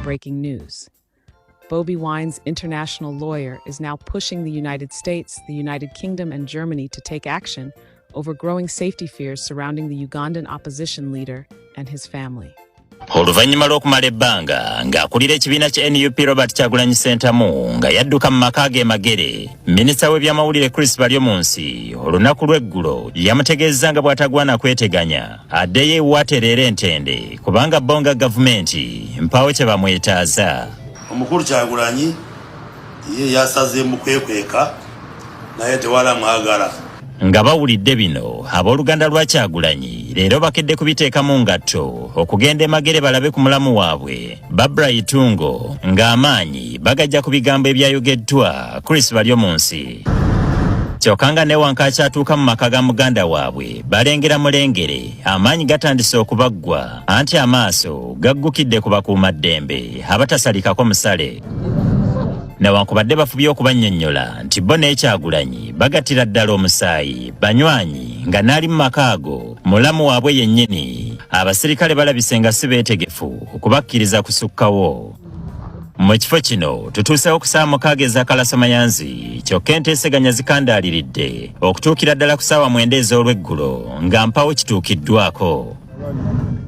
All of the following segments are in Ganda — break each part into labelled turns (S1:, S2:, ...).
S1: Breaking news. Bobi Wine's international lawyer is now pushing the United States, the United Kingdom, and Germany to take action over growing safety fears surrounding the Ugandan opposition leader and his family.
S2: Oluvannyuma lw'okumala ebbanga ng'akulira ekibiina kya NUP Robert Kyagulanyi Ssentamu nga yadduka mu maka ge Magere, minisita w'ebyamawulire Chris Baryomunsi olunaku lw'eggulo yamutegeezza nga bw'atagwana kweteganya addeyo ewuwe atereere entende kubanga bo nga gavumenti mpaawo kye bamwetaaza.
S3: Omukulu Kyagulanyi ye yasaze mu kwekweka naye tewali amwagala.
S2: Nga bawulidde bino, abooluganda lwa Kyagulanyi leero bakedde kubiteeka mu ngatto okugenda e Magere balabe ku mulamu waabwe Barbara Itungo ng'amaanyi bagajja ku bigambo ebyayogeddwa Chris Baryomunsi. Kyokka nga ne wankaaki atuuka mu maka ga muganda waabwe balengera mulengere, amaanyi gatandise okubaggwa anti amaaso gaggukidde ku bakuumaddembe abatasalikako musale. Newankubadde bafubye okubannyonnyola nti bo ne Kyagulanyi bagattira ddala omusaayi, banywanyi nga n'ali mu maka ago mulamu waabwe yennyini, abasirikale balabise nga si beetegefu okubakkiriza kusukkawo. Mu kifo kino tutuusewo ku ssaawa 6 ez'akalasamayanzi, kyokka enteeseganya zikandaaliridde okutuukira ddala ku ssaawa 9 ez'olweggulo nga mpawo kituukiddwako.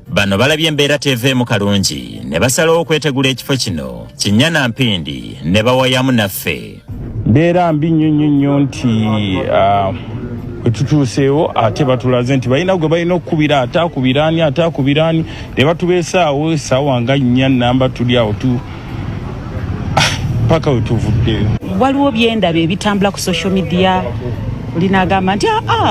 S2: Bano balabye embeera teveemu kalungi ne basalawo okwetegula ekifo kino kinnya na mpindi ne bawayamu naffe.
S4: Mbeera mbi nnyo nnyo nnyo nti bwe tutuuseewo ate batulaze nti balina gwe balina okukubira, ate akubira ani, ate akubira ani, ne batubeesaawo essaawa nga 4 namba tuli awo tu paka we tuvuddeyo.
S5: Waliwo byendaba ebitambula ku social media, olinaagamba nti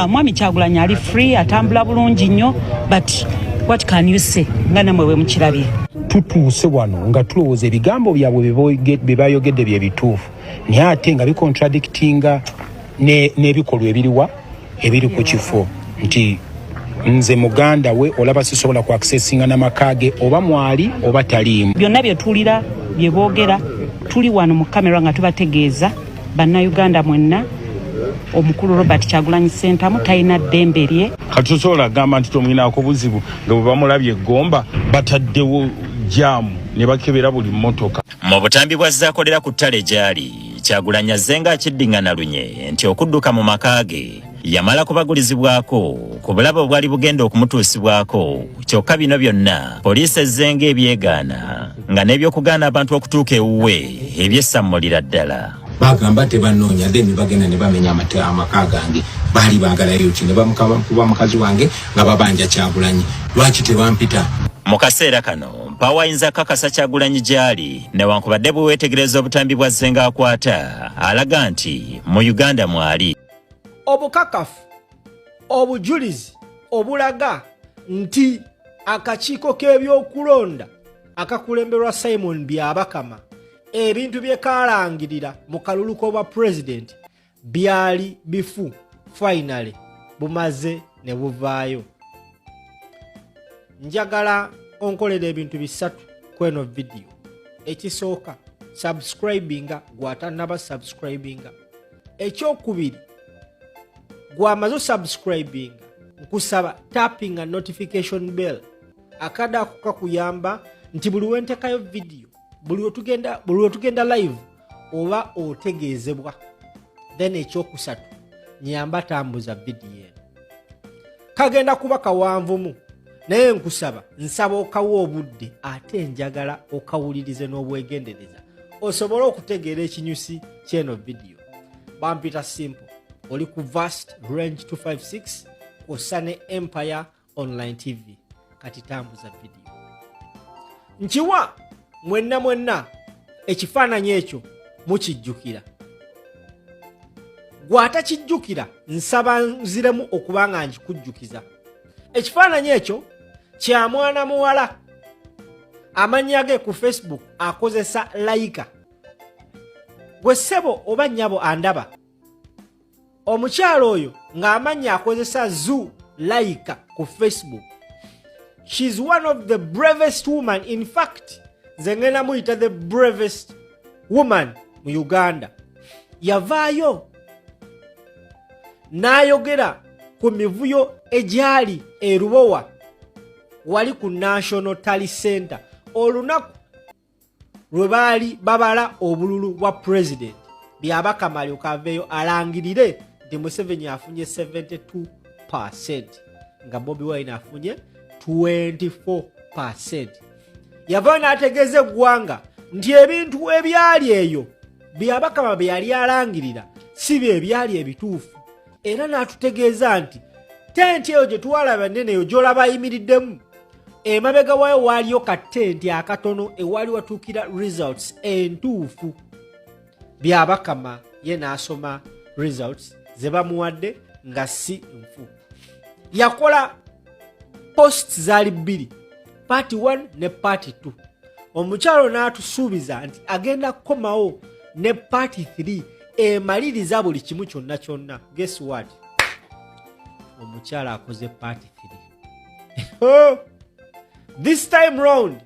S5: mwami Kyagulanyi ali free, atambula bulungi nnyo, but what can you say nga namwe bwe mukirabye?
S6: Tutuuse wano nga tulowooza ebigambo byabwe bye bayogedde bye bituufu, naye ate nga bicontradictinga n'ebikolwa ebiriwa ebiri ku kifo, nti nze muganda we olaba sisobola ku accessinga n'amaka ge oba mwali oba taliimu.
S5: Byonna bye tuwulira bye boogera, tuli wano mu kamera nga tubategeeza Bannayuganda mwenna, omukulu Robert Kyagulanyi Ssentamu talina ddembe lye.
S4: Kati tosobola gamba nti tomwinaako buzibu nga bwe bamulabye eggomba bataddewo jaamu ne bakebera buli mmotoka.
S2: Mu butambi bw'azze akolera ku ttale gy'ali, Kyagulanyi azze ng'akiddiŋŋana lunye nti okudduka mu maka ge yamala kubagulizibwako ku bulabe obwali bugenda okumutuusibwako. Kyokka bino byonna poliisi ezze ng'ebyegaana nga n'ebyokugaana abantu okutuuka ewuwe ebyessammulira ddala.
S7: Bagamba tebanoonya, then bagenda ne bamenya amaka gange. Baali baagalayo ki? Ne bamukuba mukazi wange nga babanja Kyagulanyi. Lwaki tebampita?
S2: Mu kaseera kano mpaawo ayinza kakasa Kyagulanyi gy'ali, newankubadde bwe weetegereza obutambi bwa zzenga akwata alaga nti mu Uganda mwali.
S8: Obukakafu, obujulizi obulaga nti akakiiko k'ebyokulonda akakulemberwa Simon Byabakama ebintu bye kalangirira mu kalulu k'obwa pulezidenti byali bifu, finally bumaze ne buvaayo. Njagala onkolera ebintu bisatu kweno vidiyo. Ekisooka, subscribinga gw'atannaba subscribinga. Ekyokubiri, gw'amaze osubscribinga, nkusaba tappinga notification bell. Akadde ako kakuyamba nti buli wentekayo vidiyo, buli wetugenda live, oba otegeezebwa. Then ekyokusatu, nyamba tambuza vidiyo eno. Kagenda kuba kawanvumu, naye nkusaba, nsaba okawa obudde, ate njagala okawulirize n'obwegendereza osobole okutegeera ekinyusi kyeno vidiyo. Bampita Simple, oli ku Vast Range 256 kwossa ne Empire Online TV. Kati tambuza vidiyo. Nkiwa mwenna mwenna ekifaananyi ekyo mukijjukira. Gw'atakijjukira, nsaba nziremu okuba nga nkikujjukiza. Ekifaananyi ekyo kya mwana muwala, amannya ge ku Facebook akozesa Laika. Gwe ssebo oba nnyabo andaba, omukyalo oyo ng'amannya akozesa Zu Laika ku Facebook, she's one of the bravest woman. In fact, nze ngenda muyita the bravest woman mu Uganda. Yavaayo n'ayogera ku mivuyo egyali erubowa wali ku National Tally Center olunaku. lwe baali babala obululu bwa pulezidenti, Byabakama alyoka aveeyo alangirire nti Museveni afunye 72% nga Bobi Wine afunye 24%. Yavaayo n'ategeeza eggwanga nti ebintu ebyali eyo Byabakama bye yali alangirira si bye byali ebituufu, era n'atutegeeza nti tenti eyo gye twalaba nene eyo gy'olaba ayimiriddemu, emabega waayo waaliyo ka tenti akatono ewaali watuukira results entuufu. Byabakama ye n'asoma results ze bamuwadde nga si nfu. Yakola posts zaali bbiri, part 1 ne part 2. Omukyalo n'atusuubiza nti agenda kukomawo ne part 3 emaliriza buli kimu kyonna kyonna. Guess what? Omukyalo akoze part 3. This time round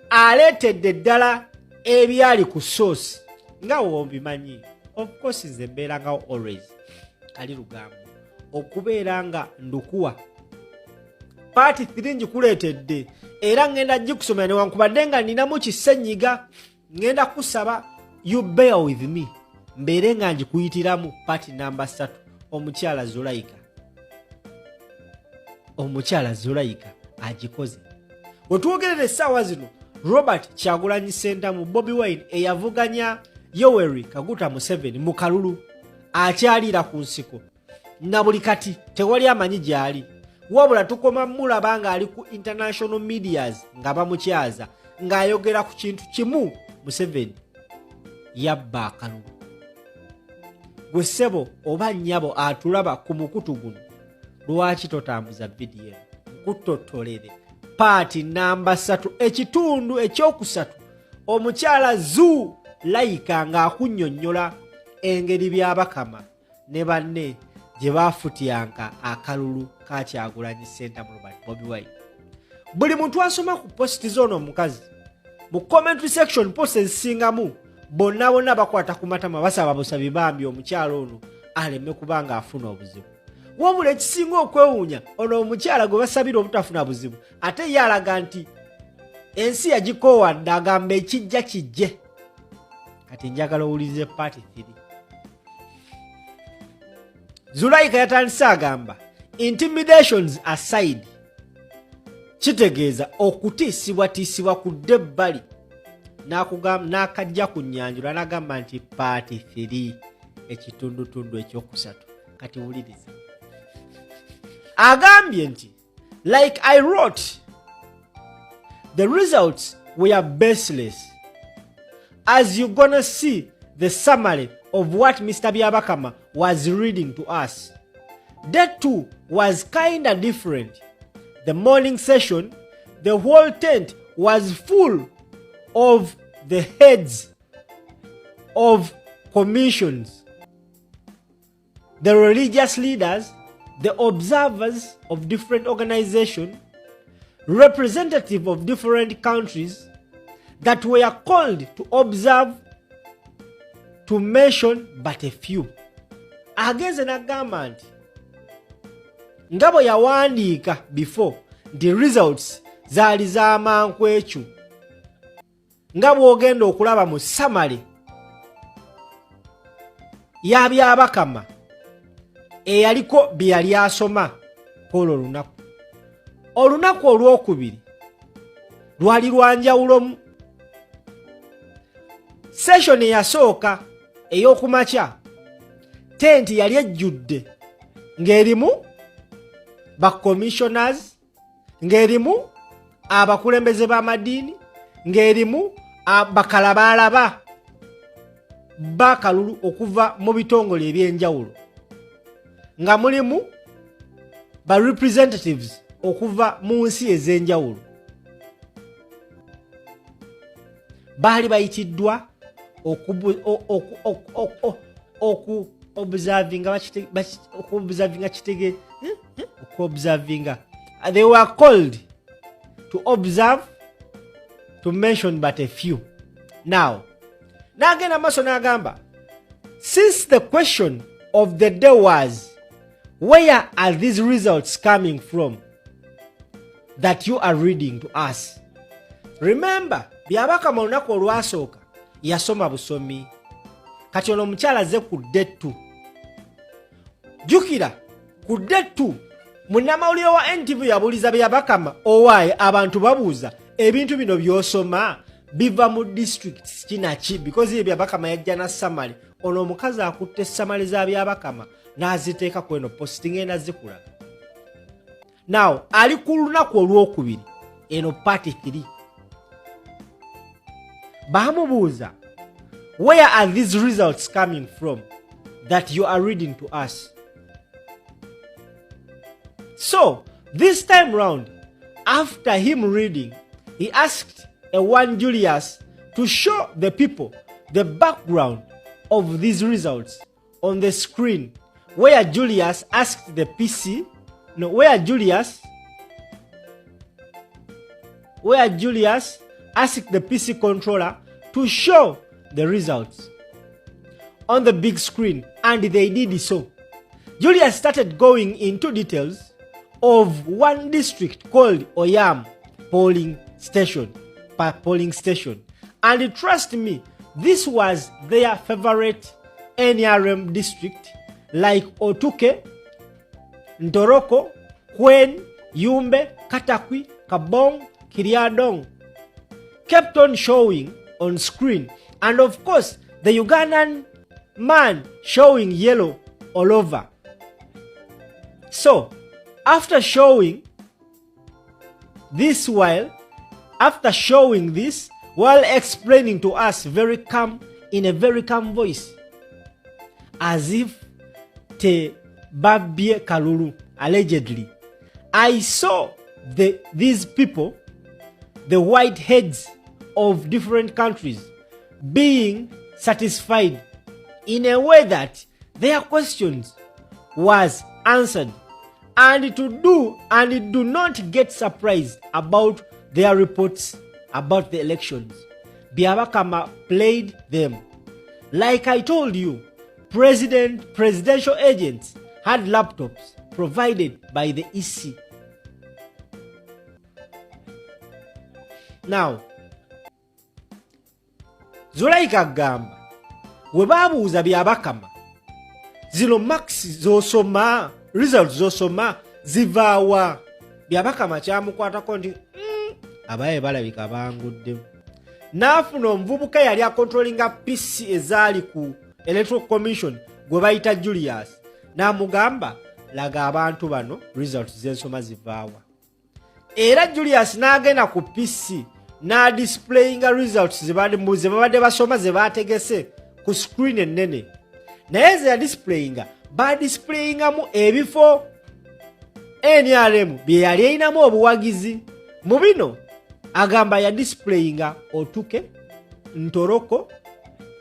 S8: aleetedde ddala ebyali ku source. Nga wombimanyi, of course nze mbeerangawo always kali lugambo okubeera nga ndukuwa. Part 3 ngikuleetedde era ngenda gikusomera, newankubadde nga ninamu kisenyiga. Ngenda kusaba you bear with me, mbeere nga ngikuyitiramu. Part namba 3, omukyala Zulayika, omukyala Zulayika agikoze. Wetwogerera essaawa zino, Robert Kyagulanyi Sentamu Bobi Wine eyavuganya Yoweri Kaguta Museveni mu kalulu akyaliira ku nsiko na buli kati tewali amanyi gy'ali, wabula tukoma mulaba ng'ali ku international medias nga bamukyaza ng'ayogera ku kintu kimu: Museveni yabba akalulu. Gwe ssebo oba nnyabo atulaba ku mukutu guno, lwaki totambuza vidiyo eno nkutottolere part namba 3, ekitundu ekyokusatu, omukyala Zu Layika ng'akunnyonnyola engeri Byabakama ne banne gye baafutyanka akalulu ka Kyagulanyi Ssentamu Robert Bobi Wine? Buli muntu asoma ku post z'ono omukazi mu commentary section, post ezisingamu bonna bonna bakwata ku matama, basaba busabi bambi omukyalo ono aleme kuba nga afuna obuzibu. Wabula ekisinga okwewuunya, ono omukyala gwe basabira obutafuna buzibu ate ye alaga nti ensi yagikoowa dda, agamba ekijja kijje. Kati njagala owulirize part 3. Zulayika yatandise agamba, "Intimidations aside," kitegeeza okutiisibwatiisibwa kudde ebbali, n'akajja ku nnyanjula n'agamba nti part 3, ekitundutundu ekyokusatu. Kati wuliriza, agambye nti, "Like I wrote, the results were baseless, as you gonna see the summary of what Mr. Byabakama was reading to us. Day 2 was kinda different. The morning session, the whole tent was full of the heads of commissions, the religious leaders, the observers of different organizations, representative of different countries that were called to observe, to mention but a few." Agenze n'agamba nti nga bwe yawandiika before nti results zaali z'amankwecu, nga bw'ogenda okulaba mu summary ya Byabakama eyaliko bye yali asoma kwolwo olunaku. Olunaku olwokubiri lwali lwanjawulomu. Session eyasooka ey'okumakya, tenti yali ejjudde ng'erimu bacommissioners, ng'erimu abakulembeze b'amadiini, ng'erimu bakalabaalaba bakalulu okuva mu bitongole ebyenjawulo, nga mulimu ba representatives okuva mu nsi ez'enjawulo. Baali bayitiddwa oku observinga, okuobservinga kitege okuobservinga. They were called to observe, to mention but a few. Now n'agenda maaso n'agamba, "Since the question of the day was, where are these results coming from that you are reading to us?" Remember, Byabakama olunaku olwasooka yasoma busomi. Kati ono omukyala azze ku day 2. Jjukira ku day 2 munnamawulire wa NTV yabuuliza Byabakama, owaaye abantu babuuza ebintu bino by'osoma biva mu districts kinaki, because ye Byabakama yajja na summary. Ono omukazi akutte summary za Byabakama n'aziteeka ku eno post, ngenda zikulaga. Now ali ku lunaku olwokubiri, eno part 3. Bamubuuza, "Where are these results coming from that you are reading to us?" So this time round, after him reading, he asked a one Julius to show the people the background of these results on the screen, where Julius asked the PC, no, where Julius asked the PC controller to show the results on the big screen, and they did so. Julius started going into details of one district called Oyam polling station per polling station. And trust me, this was their favorite NRM district, like Otuke, Ntoroko, Kwen, Yumbe, Katakwi, Kabong, Kiriadong, kept on showing on screen. And of course, the Ugandan man showing yellow all over. So, after showing this, while explaining to us very calm, in a very calm voice, as if tebabbye kalulu, allegedly, I saw these people, the white heads of different countries, being satisfied in a way that their questions was answered and do not get surprised about their reports about the elections. Byabakama played them. Like I told you, presidential agents had laptops provided by the EC. Now, Zulaika agamba we baabuuza Byabakama, zino marks z'osoma, results z'osoma zivaawa? Byabakama kyamukwatako nti abaye balabika banguddemu. N'afuna omuvubuka yali acontrollinga PC ezaali ku Electoral Commission gwe bayita Julius, n'amugamba, "Laga abantu bano results z'ensoma zivaawa." Era Julius n'agenda ku PC n'adisplayinga results ze babadde basoma, ze baategese ku screen ennene. Naye ze yadisplayinga, badisplayingamu ebifo NRM bye yali erinamu obuwagizi. Mu bino agamba yadisplayinga Otuke, Ntoroko,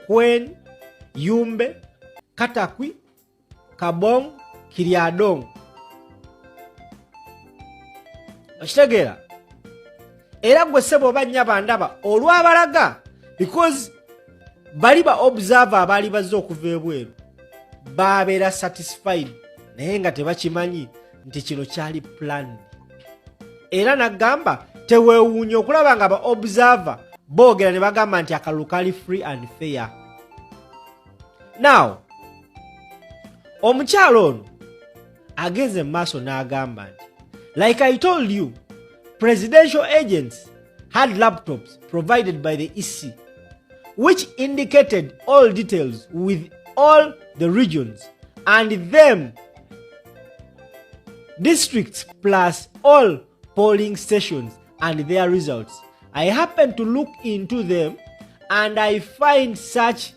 S8: Kwen, Yumbe, Katakwi, Kabong, Kiryadong. Okitegeera? Era gwe ssebo oba nnyaba ndaba olwabalaga, because bali ba observer abaali bazze okuva ebweru babeera satisfied, naye nga tebakimanyi nti kino kyali plan. Era nagamba teweewuunya okulaba nga ba observer boogera ne bagamba nti akalulu kali free and fair. Now omukyalo ono agenze mu maaso n'agamba nti, "Like I told you, presidential agents had laptops provided by the EC which indicated all details with all the regions and them districts plus all polling stations and their results. I happen to look into them and I find such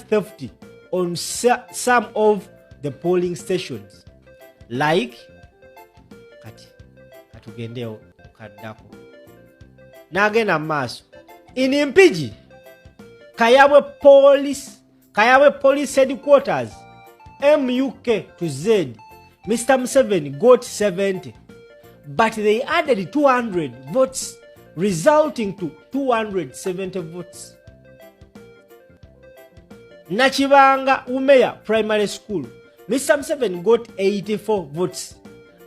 S8: theft on some of the polling stations like." Kati katugendewo kaddako n'agenda mu maaso. "In Mpigi, Kayabwe Police Headquarters, MUK to Z, Mr Museveni got 70, but they added 200 votes, resulting to 270 votes. Nakibanga Umeya Primary School, Mr Museveni got 84 votes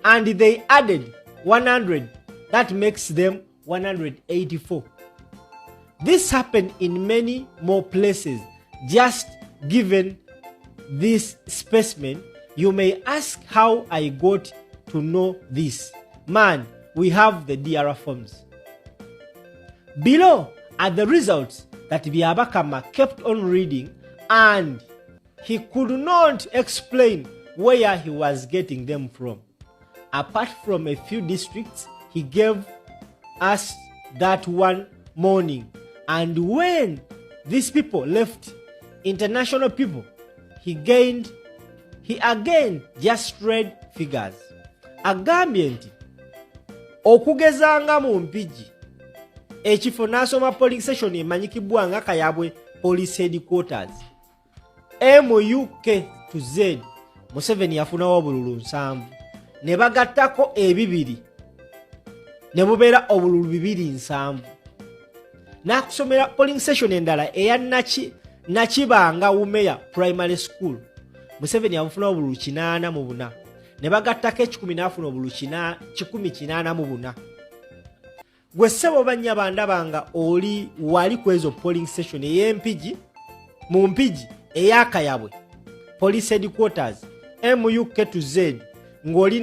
S8: and they added 100. That makes them 184. This happened in many more places. Just given this specimen, you may ask how I got to know this. Man, we have the DR forms. Below are the results that Byabakama kept on reading, and he could not explain where he was getting them from. Apart from a few districts he gave us that one morning. And when these people left, international people, he again just read figures. Agambye nti okugezanga mu Mpigi ekifo n'asoma polling station emanyikibwa nga Kayabwe Police Headquarters, MUK to Z, Museveni yafunawo obululu 70, ne bagattako ebibiri ne bubeera obululu 270. N'akusomera polling station endala eya Nakibanga Wumeya Primary School, Museveni yafunawo obululu 84, ne bagattako 100 n'afuna obululu 184. Gwe ssebo bannya bandaba nga oli wali ku ezo polling station ey'Empigi, mu Mpigi ey'Akayabwe Police Headquarters, MUK to Z, ng'oli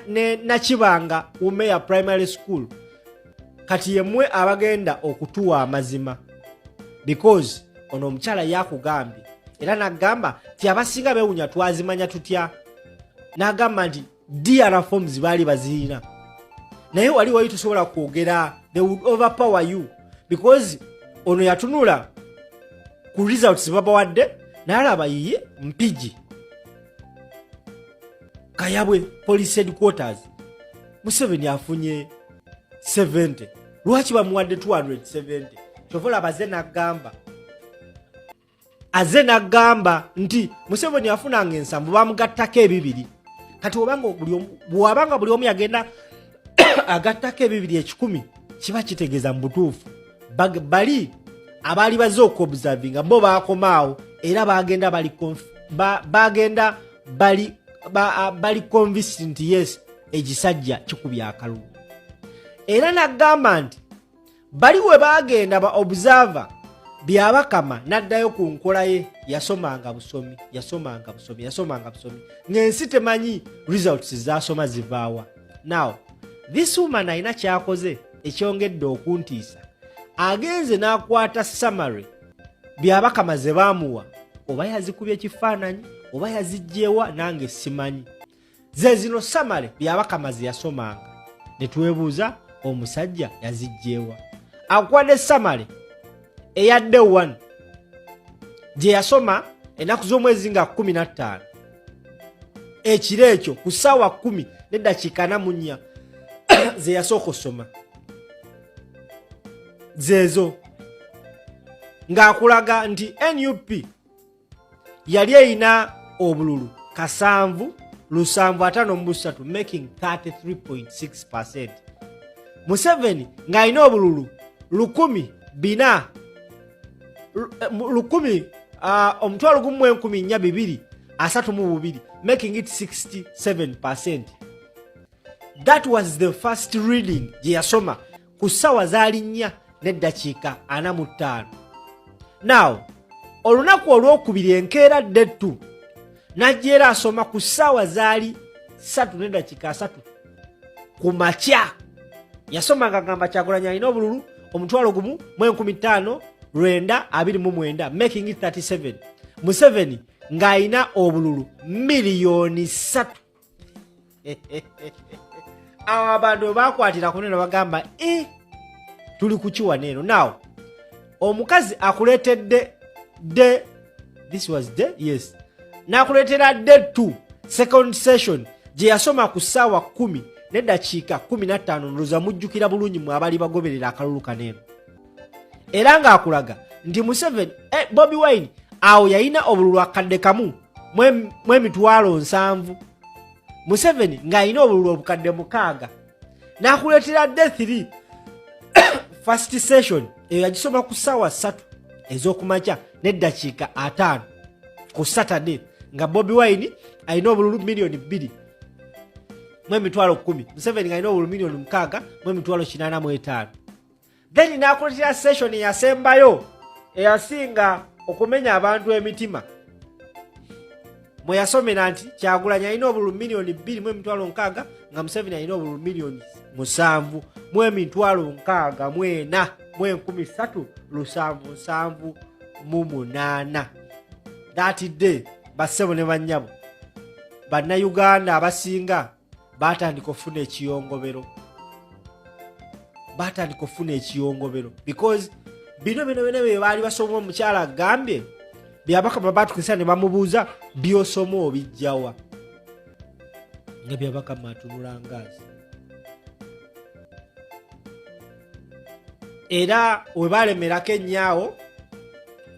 S8: ne Nakibanga Umeya Primary School, kati yemmwe abagenda okutuwa amazima, because ono omukyala yakugambye era n'agamba nti abasinga beewunya twazimanya tutya. N'agamba nti DR forms baali bazirina, naye wali tosobola kwogera, they would overpower you, because ono yatunula ku results babawadde n'alaba yiye Mpigi Kayabwe Police Headquarters Museveni afunye 70, lwaki bamuwadde 270? Kyova olaba aze n'agamba nti Museveni afunanga 70, bamugattako ebibiri. Kati obanga bw'abanga buli omu yagenda agattako ebibiri 100, kiba kitegeeza mu butuufu bali abaali bazze okuobservinga bo bakomaawo era bagenda bali bagenda bali convinced nti yes, ekisajja kikubya akalulu. Era n'agamba nti bali we bagenda ba observer, Byabakama n'addayo ku nkola ye, yasomanga busomi, yasomanga busomi, yasomanga busomi, ng'ensi temanyi results zasoma zivaawa. Now this woman alina kyakoze ekyongedde okuntiisa. Agenze n'akwata summary Byabakama ze baamuwa, oba yazikubye ekifaananyi oba yazigyewa, nange simanyi. Ze zino summary Byabakama ze yasomanga, ne twebuuza omusajja yazigyewa. Akwadde summary eyadde 1 gye yasoma ennaku z'omwezi nga 15, ekiro ekyo ku ssaawa 10 neddakiika 44 ze yasooka osoma, zeezo ng'akulaga nti NUP yali erina obululu 7753, making 33.6%, Museveni ng'alina obululu lukumi bina lukumi 1 432, making it 67%. That was the first reading gye yasoma ku ssaawa zaali 4 neddakiika 45. Now olunaku olwokubiri, enkeera ddettu, najja era asoma ku ssaawa zaali 3 neddakiika 30 ku makya. Yasoma nga gamba Kyagulanyi alina obululu 1 529, making it 37, Museveni ng'alina obululu miliyoni 3. Awo abantu we bakwatira kunene bagamba, e tuli kukiwa neeno. Now omukazi akuleetedde de, this was the, yes, n'akuleetera day 2, second session gye yasoma ku ssaawa 10 neddakiika 15. Ndowooza mujjukira bulungi mwe abali bagoberera akalulu kaneeno. Era ng'akulaga nti Museveni, Bobi Wine awo yalina obululu 1 070 000, Museveni ng'alina obululu 6,000. N'akuleetera day 3, first session, eyo yagisoma ku ssaawa 3 ez'okumakya neddakiika 50 ku Saturday, nga Bobi Wine alina obululu miliyoni 2 mu 10 000, Museveni ng'alina obululu miliyoni 6 mu 885. Then n'akuletera session eyasembayo eyasinga okumenya abantu emitima, mwe yasomera nti Kyagulanyi alina obululu 2,060,000 nga Museveni alina obululu 7,064,378. That day, bassebo ne bannyabo, Bannayuganda abasinga batandika okufuna ekiyongobero, batandika okufuna ekiyongobero, because bino bino byona bye baali basoma, omukyala agambye Byabakama batukisa ne bamubuuza, "Byosoma obijjawa?" Nga Byabakama atunula ngaazi. Era we balemerako ennyaawo,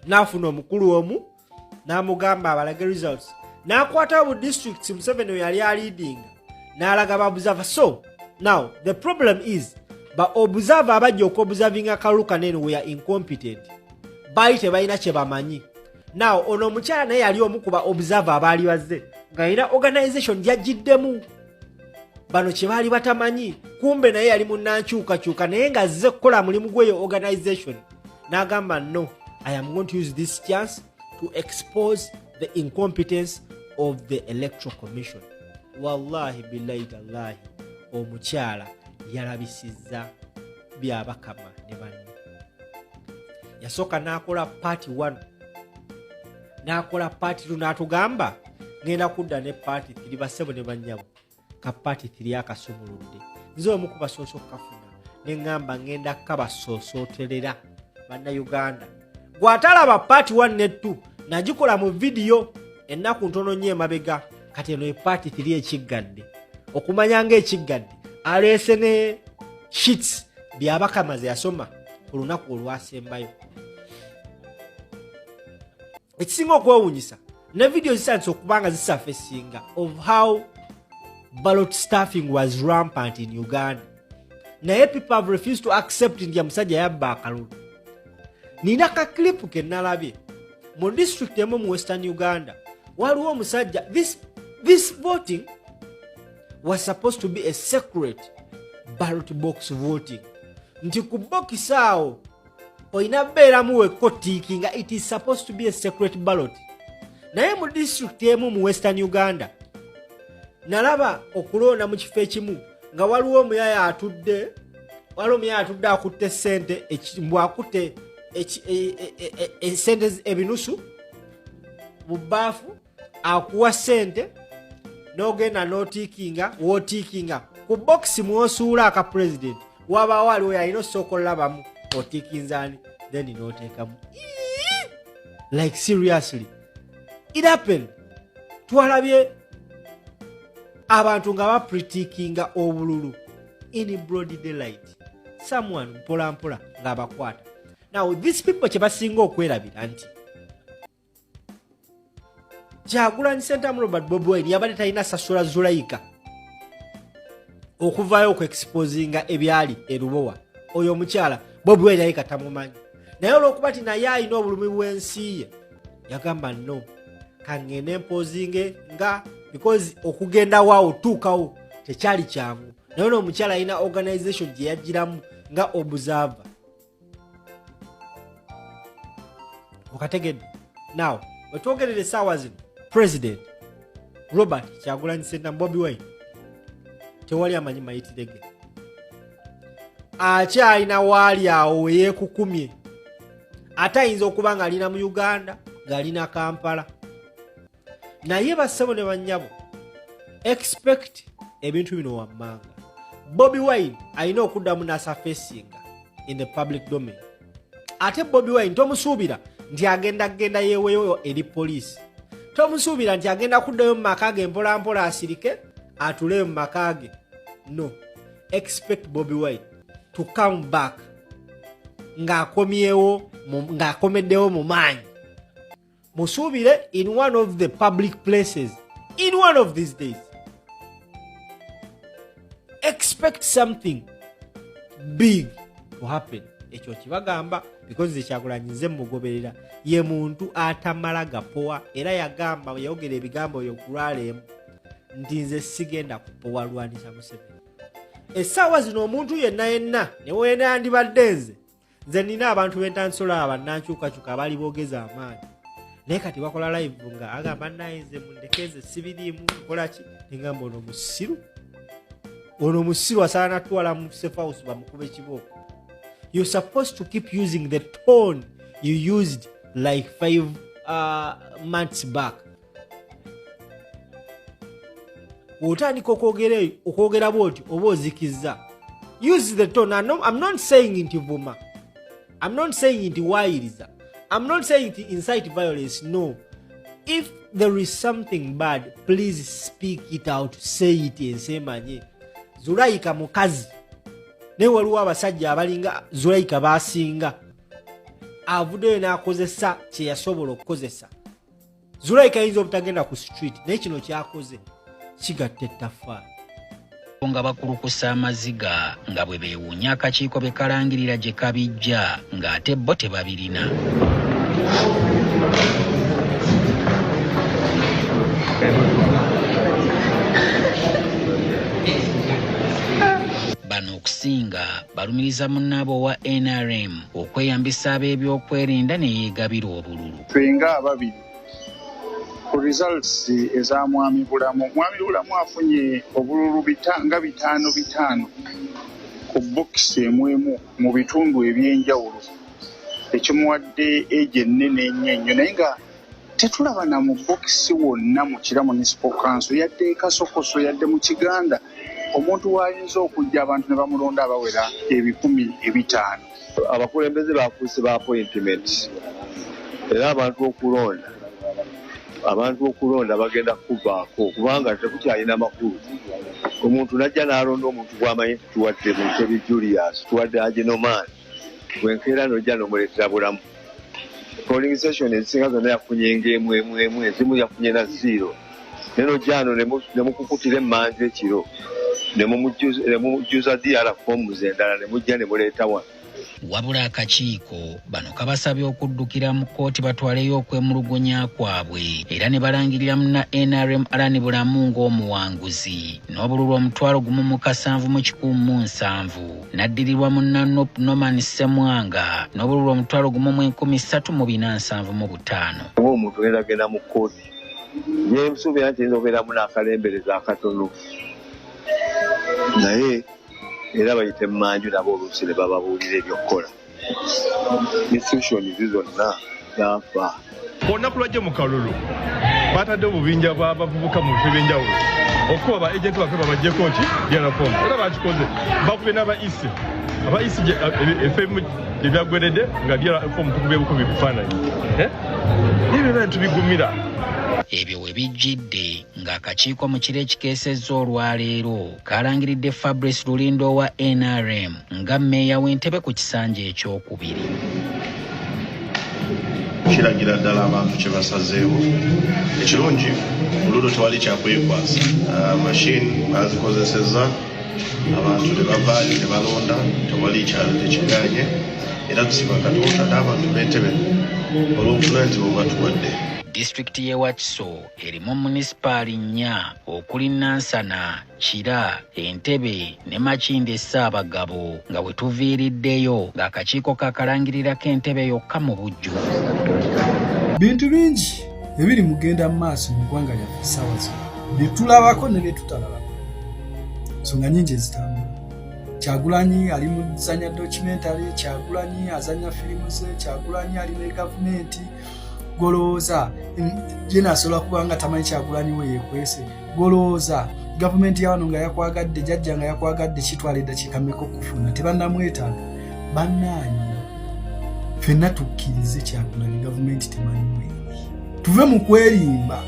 S8: n'afuna omukulu omu n'amugamba abalage results, n'akwatawo bu districts Museveni we yali aleadinga, n'alaga ba observer. So now the problem is, ba observer abajja okuobservinga akalulu kanene were incompetent, baali tebalina kye bamanyi. Now ono omukyala naye yali omu ku ba observer abaali bazze ng'alina organization gyajjiddemu. Bano kye baali batamanyi, kumbe naye yali munnankyukakyuka, naye ng'azze kukola mulimu gweyo organization. N'agamba, "No, I am going to use this chance to expose the incompetence of the Electoral Commission." Wallahi billahi tallahi, omukyala yalabisizza Byabakama ne banne. Yasooka n'akola part 1, n'akola part 2, n'atugamba, "Ngenda kudda ne part 3." Bassebo ne bannyabo, ka part 3 akasumuludde. Nze omu ku basoose okukafuna, ne ŋŋamba ŋŋenda kabasoosooterera Bannayuganda. Gwatalaba part 1 ne 2, nagikola mu vidiyo ennaku ntono nnyo emabega. Kati eno e part 3 ekiggadde, okumanya ngaekiggadde aleese ne sheets Byabakama ze yasoma ku lunaku olwasembayo. Ekisinga okwewunyisa, ne vidiyo zisandise okuba nga zisurfacinga of how ballot stuffing was rampant in Uganda, naye people have refused to accept nti omusajja yabba akalulu. Nina ka clip ke nalabye mu district emu mu Western Uganda. Waliwo omusajja, this voting was supposed to be a secret ballot box voting, nti ku bokisi awo olina beeramu wekka otickinga. It is supposed to be a secret ballot, naye mu district emu mu Western Uganda nalaba okulonda mu kifo ekimu nga waliwo omuyaya atudde, waliwo omuyaya atudde akutte sente, mbw akutte esente ebinusu mu bbaafu, akuwa sente n'ogenda n'otickinga. W'otickinga ku bokisi mw'osuula aka president, wabaawo aliwo yalina osooka olabamu otickinzaani, then n'oteekamu. Like, seriously, it happened. Twalabye abantu nga bapretickinga obululu in broad daylight, someone mpola mpola ng'abakwata. Now these people kye basinga okwerabira nti Kyagulanyi Sentamu Robert Bobi Wine yabadde talina sasula Zulayika okuvaayo okuexposinga ebyali erubowa. Oyo omukyala Bobi Wine yali katamumanyi, naye olwokuba ti naye alina obulumi bw'ensi ye, yagamba, "No, kaŋŋende mpozinge," nga because okugenda waawo tuukawo tekyali kyangu. Naye ono omukyala alina organization gye yagiramu nga observer, okategedde? Now wetwogerera essaawa zino, President Robert Kyagulanyi Sentamu Bobi Wine tewali amanyi mayitire ge, akyalina waali awo weyeekukumye. Ate ayinza okuba ng'alina mu Uganda, ng'alina Kampala. Naye bassebo ne bannyabo, expect ebintu bino wammanga. Bobi Wine alina okuddamu n'asurfacinga in the public domain. Ate Bobi Wine tomusuubira nti agenda kugenda yeeweyo eri poliisi, tomusuubira nti agenda kuddayo mu maka ge mpolampola asirike atuleyo mu maka ge. No, expect Bobi Wine to come back ng'akomyewo, ng'akomeddewo mu maanyi. Musuubire in one of the public places in one of these days. Expect something big to happen. Ekyo kibagamba because nze Kyagulanyi nze mugoberera, ye muntu atamala gapowa. Era yagamba, yayogera ebigambo byo kulwaleemu nti, "Nze sigenda kupowa lwanisa Museveni." Essaawa zino omuntu yenna yenna newena yandibadde nze. Nze nina abantu bentansola abannankyukakyuka abaali boogeza amaanyi, naye kati bakola live nga agamba naye nze mundeke, nze sibiriimu, nkolaki. Nengamba ono musiru, ono musiru asaana natwala mu safe house bamukuba ekibooko. You're supposed to keep using the tone you used like 5 months back. Otandika okwogera bwoti oba ozikizza. Use the tone. I'm not saying nti vuma, I'm not saying nti waayiriza, I'm not saying nti incite violence. No, if there is something bad, please speak it out, say it, ensi emanye. Zulayika mukazi, naye waliwo abasajja abalinga Zulayika basinga. Avuddeyo n'akozesa kye yasobola okukozesa. Zulayika ayinza obutagenda ku street, naye kino kyakoze kigatta ettaffaali.
S9: Nga bakulukusa amaziga nga bwe beewuunya akakiiko bye kalangirira gye kabijja ng'ate bo tebabirina. Bano okusinga balumiriza munnaabwe owa NRM okweyambisa ab'ebyokwerinda ne yeegabira obululu.
S10: Ffe nga ababiri ku results eza Mwami Bulamu, Mwami Bulamu afunye obululu nga 5 5 ku bokisi emu emu mu bitundu eby'enjawulo, ekimuwadde egi ennene ennyo ennyo, naye nga tetulaba na mu bokisi wonna mu Kira Municipal Council, yadde e Kasokoso, yadde mu Kiganda, omuntu w'ayinza okujja abantu ne bamulonda abawera 500,000.
S11: Abakulembeze bafuuse ba appointment, era abantu okulonda bagenda kuvaako kubanga tekukyalina makulu. Omuntu najja n'alonda omuntu gw'amanyi nti tuwadde Mutebi Julius, tuwadde Agenoman, bwenkeera n'ojja n'omuleetera Bulamu. Polling station ezisinga zonna yafunye ng'emu emu emu, ezimu yafunye na 0, naye n'ojja ano ne mukukutira emmanju ekiro ne mumujjuza DR forms endala ne mujja ne muleeta wano.
S9: Wabula akakiiko bano kabasabye okuddukira mu kkooti batwaleyo okwemulugunya kwabwe, era ne balangirira munna NRM Allan Bulamu ng'omuwanguzi n'obululu 17,707, n'addirirwa munna NUP Norman Ssemwanga n'obululu 13,475.
S11: Omuntu ogenda genda mu kkooti, nsuubira nti eyinza okubeeramu n'akalembereza akatono, naye era bayita emmanju nabo oluusi ne bababuulira ebyokukola. Institutions zonna zaafa.
S12: Olunaku lwajja mu kalulu batadde obubinja bw'abavubuka mu bifo ebyenjawulo okuba ba agent baffe babaggyeko ki DR form, era bakikoze, bakubye n'aba EC, aba EC efe gye byaggweredde nga DR form tukubye bukubi bifaananyi, ebyo byonna tubigumira.
S9: Ebyo we bijjidde ng'akakiiko mu kiro ekikeesezza olwaleero kalangiridde Fabrice Rulindo owa NRM nga mmeeya w'Entebe ku kisanja ekyokubiri.
S13: Kiragira ddala abantu kye basazeewo. Ekirungi olulwo tewali kyakwekwasa, mashini bazikozesezza, abantu ne bavaayo ne balonda, tewali kyalo tekiganye, era tusiba Katonda n'abantu b'Entebe olw'obuvunaanyizibwa bwe batuwadde.
S9: Disitulikiti y'e Wakiso erimu munisipaali 4 okuli Nansana, Kira, Entebe ne Makindye Ssaabagabo, nga we tuviiriddeyo ng'akakiiko kakalangirirako Entebe yokka mu bujjuvu.
S14: Bintu bingi ebiri mugenda mu maaso mu ggwanga lyaffe essaawa zino, bye tulabako ne bye tutalabako, nsonga nyingi ezitambula. Kyagulanyi ali mu zanya documentary, Kyagulanyi azanya firimu ze, Kyagulanyi ali ne gavumenti. Golowooza jenasobola kuba nga tamanyi Kyagulanyi we yekwese? Golowooza gavumenti ya wano nga yakwagadde, jajja nga yakwagadde, kitwala eddakiika meka okufuna? Tebannamwetaaga. Bannaanyi, ffenna tukkirize Kyagulanyi gavumenti temanyi mweri. Tuve mu kwerimba.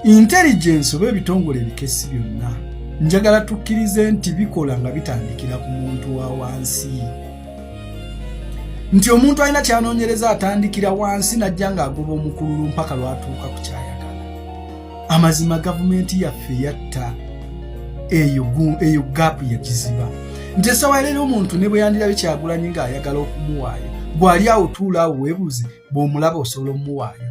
S14: Intelligence oba ebitongole ebikessi byonna, njagala tukkirize nti bikola nga bitandikira ku muntu wa wansi, nti omuntu alina kyanoonyereza atandikira wansi najja ng'agoba omukululu mpaka lwatuuka ku kyayagala. Amazima, gavumenti yaffe yatta eyo gap, yagiziba nti essaawa leero omuntu ne bwe yandirabye Kyagulanyi ng'ayagala okumuwaayo, gw'ali awo tuula awo weebuuze, bw'omulaba osobola omuwaayo?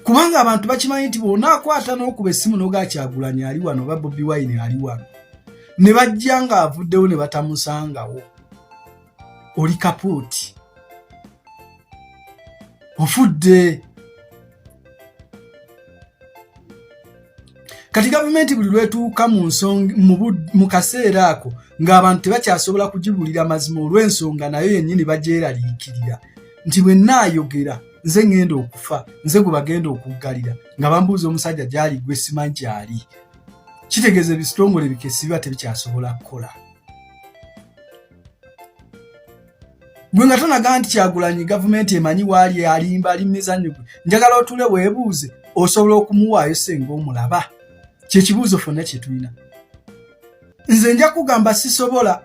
S14: Kubanga abantu bakimanyi nti bw'onaakwata n'okuba essimu n'ogaa Kyagulanyi ali wano oba Bobi Wine ali wano, Ne bajja ng'avuddewo ne batamusangawo. Oli kapuuti, ofudde. Kati gavumenti buli lwetuuka mu nsonga mu kaseera ako ng'abantu tebakyasobola kugibuulira mazima olw'ensonga nayo yennyini bagyeraliikirira nti bwe nnaayogera nze ŋŋenda okufa, nze gwe bagenda okuggalira nga bambuuza omusajja gy'ali gwe simanyi gy'ali. Kitegeeza ebitongole bikessi biba tebikyasobola kukola. Gwe nga tonaga nti Kyagulanyi gavumenti emanyi waali alimba ali mumizannyo gwe, njagala otuule weebuuze osobola okumuwaayo senga omulaba? Kyekibuuzo fonna kye tulina. Nze nja kugamba sisobola,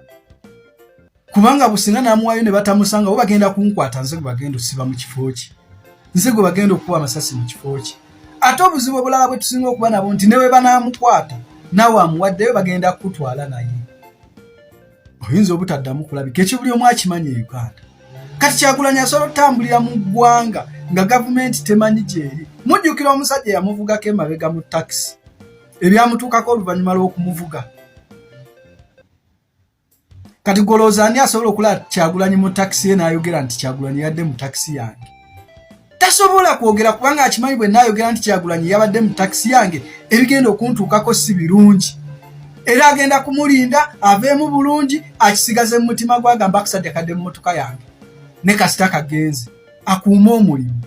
S14: kubanga businga namuwaayo ne batamusanga bo bagenda kunkwata, nze gwe bagenda osiba mu kifo kye, nze gwe bagenda okukuba amasasi mu kifo kye. Ate obuzibu obulala bwe tusinga okuba nabo nti ne bwe banaamukwata naawe amuwaddeyo bagenda kukutwala naye oyinza obutaddamu kulabika. Ekyo buli omu akimanyi e Uganda. Kati Kyagulanyi asobola okutambulira mu ggwanga nga gavumenti temanyi gyeri. Mujjukira omusajja yamuvugako emabega mu takisi, ebyamutuukako oluvannyuma lw'okumuvuga. Kati golowooza ani asobola okulaba Kyagulanyi mu takisi ye n'ayogera nti Kyagulanyi yadde mu takisi yange? Tasobola kwogera kubanga akimanyi bwe naayogera nti Kyagulanyi yabadde mu takisi yange ebigenda okuntuukako si birungi, era agenda kumulinda aveemu bulungi akisigaze mu mutima gwagamba akusajja kadde mu mmotoka yange ne kasita kagenze akuume omulimu.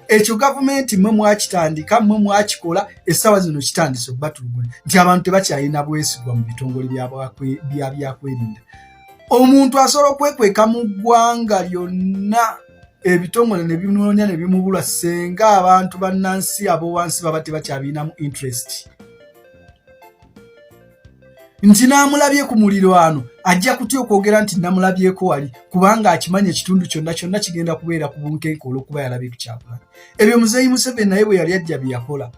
S14: Ekyo gavumenti mmwe mwakitandika, mmwe mwakikola, essaawa zino kitandise okubatulugunya nti abantu tebakyalina bwesigwa mu bitongole bya byakwerinda. Omuntu asobola okwekweka mu ggwanga lyonna ebitongole ne binoonya ne bimubulwa senga abantu bannansi abowansi baba tebakyabirinamu interest nti n'amulabye ku mulirwano ajja kutya okwogera nti namulabyeko wali, kubanga akimanyi ekitundu kyonna kyonna kigenda kubeera ku bunkenke olw'okuba yalabye ku Kyagulanyi. Ebyo Muzeeyi Museveni naye bwe yali ajja bye yakola.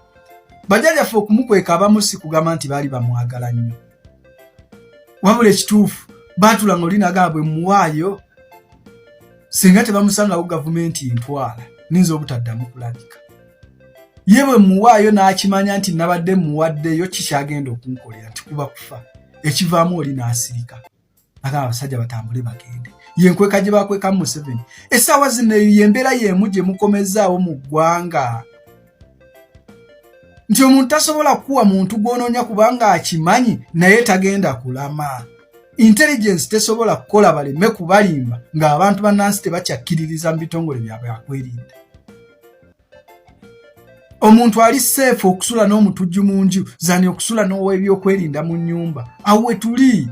S14: Bajjajjaffe okumukweka abamu si kugamba nti baali bamwagala nnyo, wabula ekituufu baatula nga oli nagamba bwe muwaayo singa tebamusangawo gavumenti ntwala ninza obutaddamu kulabika. Ye bwe muwaayo n'akimanya nti nabadde muwaddeyo kikyagenda okunkolera nti kuba kufa, ekivaamu oli n'asirika agamba abasajja batambule bagende. Yenkweka gye bakwekamu Museveni essaawa zino, eyo yembeera y'emu gye mukomezaawo mu ggwanga nti omuntu tasobola kukuwa muntu gw'onoonya kubanga akimanyi naye tagenda kulama. Intelligence tesobola kukola baleme kubalimba ng'abantu bannansi tebakyakkiririza mu bitongole bya byakwerinda. Omuntu ali seefu okusula n'omutujju mu nju zani okusula n'ow'ebyokwerinda mu nnyumba. Awo we tuli.